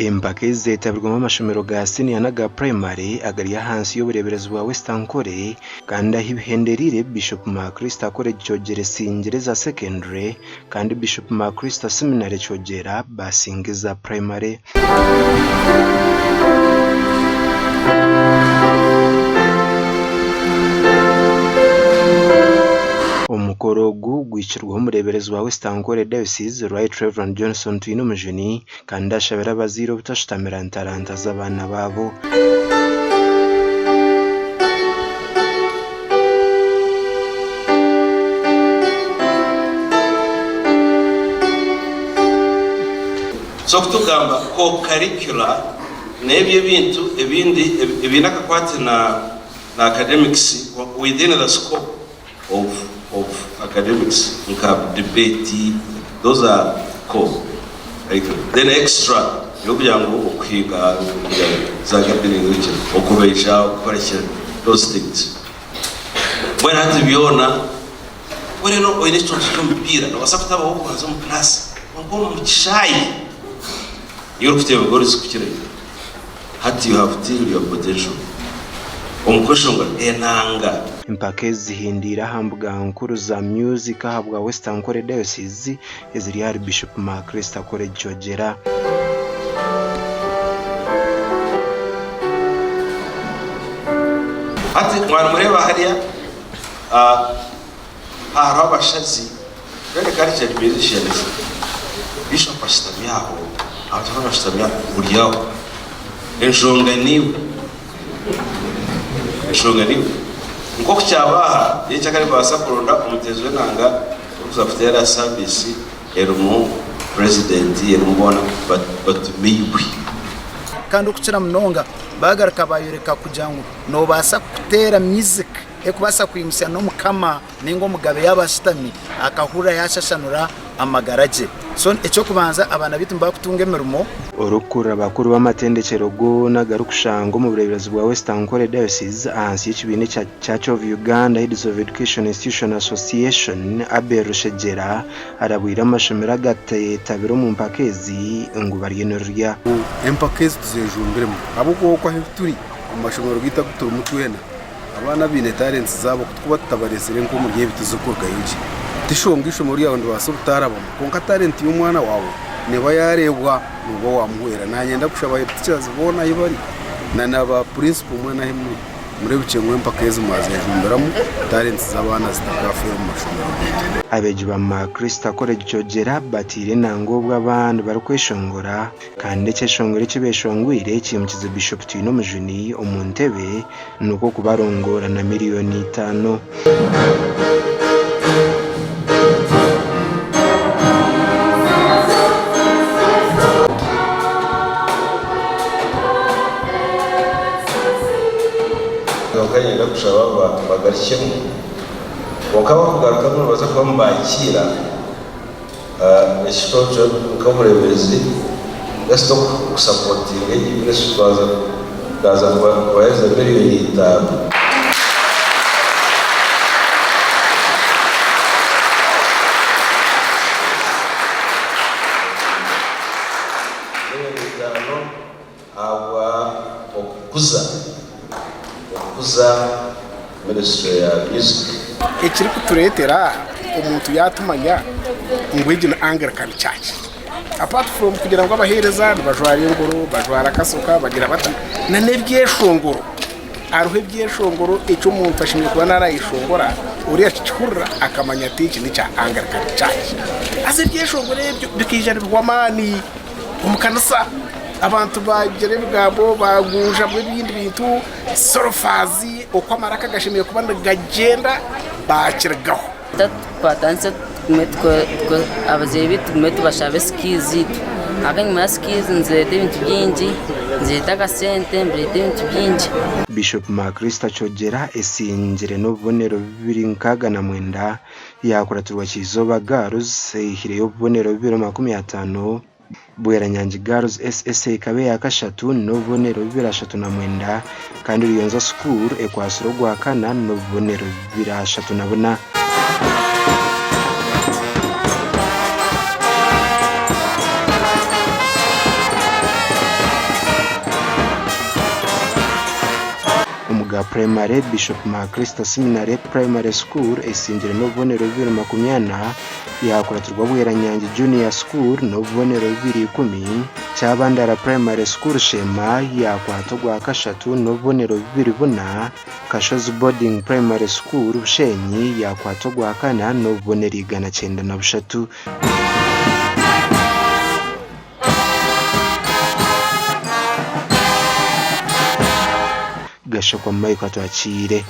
Empaka ezi zeetabirwemu amashomero ga siniya n'aga purayimare agari ahansi y'obureeberezi bwa West Ankole kandi ahu bihendereire Bishop Macrista College Kyogere esingire eza secondary kandi Bishop Macrista Seminary Kyogera baasinga eza purayimare. Omukoro ogu gwikirweho omureeberezi wa West Ankole Diocese, Right Rev. Johnson Twinomujuni kandi ashabire abazaire obutashutamira ntaranta z'abaana baabo. So kutugamba co-curricular n'ebyo ebintu ebindi ebiine akakwate na na academics within the scope of of academics nka debate those are co curricular then extra eyokugira ngu okuhinga okugira za gardening biki okubeija okukora ki those things mbwenu hati byona Mbwenu oine ekiconco ky'omupiira noobaasa kutabaho kubanza omu kiraasi kwonka omu kishaayi niiwe orikuteeba goals kukirayo. Hati you have till your potential omu kweshongora enanga. Empaka ezi zihindiire aha mbuga nkuru za music ahabwa West Ankole Diocese eziri ahari Bishop Macrista College Kyogera. Hati mwaba nimureeba hariya. Hariho abashazi bene cultured musicians, Bishop ashutami aho, abantu boona bashutami aho, ori aho. Enshonga niiwe. Enshonga niiwe. Nk'oku kyaba aha, nyekyakare nibabaasa kuronda omuteezi w'enanga orikuza kuteera service erimu president, erimu boona batumiibwe. Kandi okukira munonga baagaruka baayoreka kugira ngu noobaasa kuteera music erikubaasa kwimutsya n'omukama nainga omugabe yaaba ashutami akahurira yaashashanura amagara gye. So eky'okubanza abaana baitu nibakutunga emirimo. Orikukurira bakuru b'amatendekyero goona agarikushangwa omu bureeberezi bwa West Ankole Diocese ahansi y'ekibiina ekya Church of Uganda Heads of Education Institution Association, Abel Rushegyera arabwire amashomero agateetabire omu mpaka ezi ngu bariyo nirurya. Empaka ezi tuzejumbiremu ahabw'okuba okwo ahu turi omu mashomero gaitu agu turimu twena Abaana abaine talents zaabo ku turikuba tutabareetsire nk'omuri ebi tizirikurugayo gye. Tishonga eishomero ryawe niribaasa obutarabamu kwonka talent y'omwana waawe neeba yaareebwa nooba waamuhwera. Naanye ndakushaba head teachers boona ahi bari na na ba principal mwena ahi muri mureebekye ngu empaka ezi mwazejumbiramu talents z'abaana zitakafeera omu mashomero gaitu. Abeegi ba Macrista College Kyogera bateire enanga obwo abandi barikweshongora Kandi ekyeshongoro eki beeshongwire kiimukize Bishop Twinomujuni omu ntebe nikwo kubarongoora na miriyoni itaano. Kwonka niinyenda kushaba bagarukyemu. Kwonka abarikugarukamu nibaza kuba nibakiira. Ekiconco nk'omureeberezi just okusapotinga egi ministry twaza ndaza kubaheereza miriyoni itaano. Miriyoni itaano ahabwa okukuza okukuza ministry ya music. Ekirikutureetera omuntu yaatumanya ngu egi ni Anglican Church apart from kugira ngu abaheereza nibajwara engoro, bajwara akasoka bagira bata, n'ebyeshongoro. Hariho ebyeshongoro eki omuntu ashemereire kuba naarayeshongora oriya akikihurira akamanya ati eki n'ekya Anglican Church. Haza ebyeshongoro ebyo bikaija nibihwa amaani. Omu kanisa abantu bagira ebigambo bagunjamu ebindi bintu solfazi oku amaraka gashemereire kuba nigagyenda bakirigaho. Twatandise abazaire baitu tugume tubashabe sikiizi zaitu ahabw'okuba enyima ya sikiizi nizireeta ebintu bingi, nizireeta akasente nibireeta ebintu bingi. Bishop Macrista Kyogera esingire n'obubonero 269 Yaakuratirwa Kyizooba Girls eihireyo obubonero 250, Bweranyangi Girls SS ekaba eya kashatu n'obubonero 239 kandi Ruyonza School ekwatsire ogwa kana n'obubonero 234. Primary, Bishop Macrista Seminary Primary School esingire n'obubonero 240, yaakuratirwa Bweranyangi Junior School n'obubonero 210, Kyabandara Primary School Sheema yaakwata ogwakashatu n'obubonero 24, Kashozi Boarding Primary School Bushenyi yaakwata ogwakana n'obubonero 193. Gashakwa Michael Atwakiire.